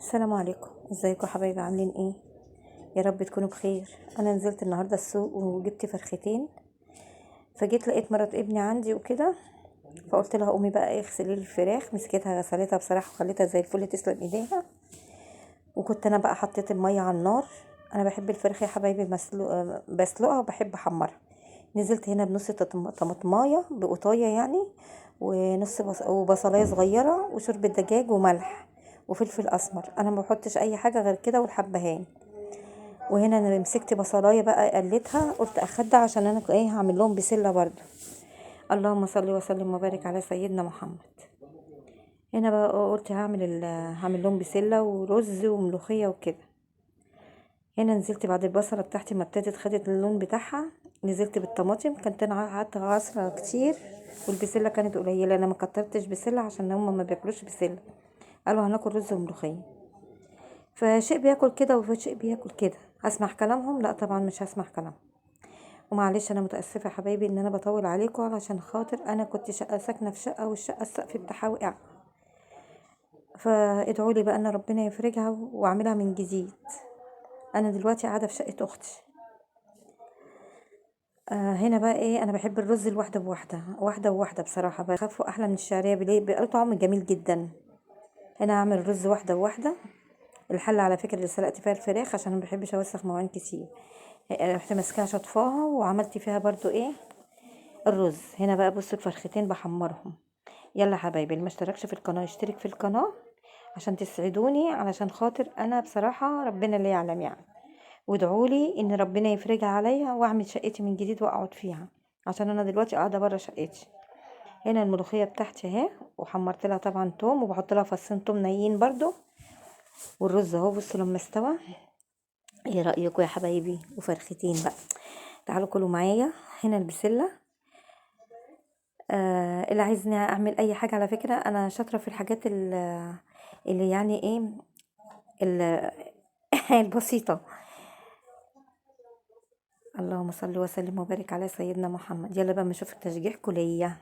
السلام عليكم، ازيكم يا حبايبي؟ عاملين ايه؟ يا رب تكونوا بخير. انا نزلت النهارده السوق وجبت فرختين، فجيت لقيت مرات ابني عندي وكده، فقلت لها قومي بقى ايه اغسلي لي الفراخ. مسكتها غسلتها بصراحة وخليتها زي الفل، تسلم ايديها. وكنت انا بقى حطيت المية على النار. انا بحب الفراخ يا حبايبي بسلقها وبحب احمرها. نزلت هنا بنص طماطمايه بقطايه يعني، ونص وبصلايه صغيرة، وشوربه دجاج وملح وفلفل اسمر. انا ما بحطش اي حاجة غير كده، والحبهان. وهنا انا مسكت بصلايه بقى قلتها، قلت اخدها عشان انا ايه هعمل لهم بسلة برده. اللهم صل وسلم وبارك على سيدنا محمد. هنا بقى قلت هعمل لهم بسلة ورز وملوخيه وكده. هنا نزلت بعد البصله بتاعتي ما ابتدت خدت اللون بتاعها، نزلت بالطماطم. كانت انا قعدت عصره كتير والبسله كانت قليله، انا ما كترتش بسلة عشان هم ما بياكلوش بسلة، قالوا هناكل رز وملوخيه. فشيء بياكل كده وشيء بياكل كده. هسمع كلامهم؟ لا طبعا مش هسمع كلامهم. ومعلش انا متاسفه يا حبايبي ان انا بطول عليكم، علشان خاطر انا كنت ساكنة في شقه، والشقه السقف بتاعها وقع، فادعوا لي بقى ان ربنا يفرجها واعملها من جديد. انا دلوقتي قاعدة في شقه اختي. هنا بقى ايه، انا بحب الرز الواحدة بواحدة، واحدة وواحدة بصراحة، بخفة احلى من الشعرية، بيبقى له طعم جميل جدا. هنا هعمل رز واحدة وواحدة. الحلة على فكرة اللي سلقت فيها الفراخ عشان ما بحبش اوسخ مواعين كتير، رحت ماسكاها شطفاها وعملت فيها برضو ايه الرز. هنا بقى بصوا الفرختين بحمرهم. يلا حبايبي اللي ما اشتركش في القناة يشترك في القناة عشان تسعدوني، علشان خاطر انا بصراحة ربنا اللي يعلم يعني. وادعوا لي ان ربنا يفرجها عليا واعمل شقتي من جديد واقعد فيها، عشان انا دلوقتي قاعدة بره شقتي. هنا الملوخية بتاعتي اهي، وحمرت لها طبعا توم، وبحط لها فصين توم نيين برضو. والرز اهو بصوا لما استوى. ايه رايكم يا حبايبي؟ وفرختين بقى، تعالوا كلوا معايا. هنا البسله، اللي عايزني اعمل اي حاجة، على فكرة انا شاطرة في الحاجات اللي يعني ايه البسيطة. اللهم صل وسلم وبارك على سيدنا محمد. يلا بقى ما اشوف تشجيعكم ليا.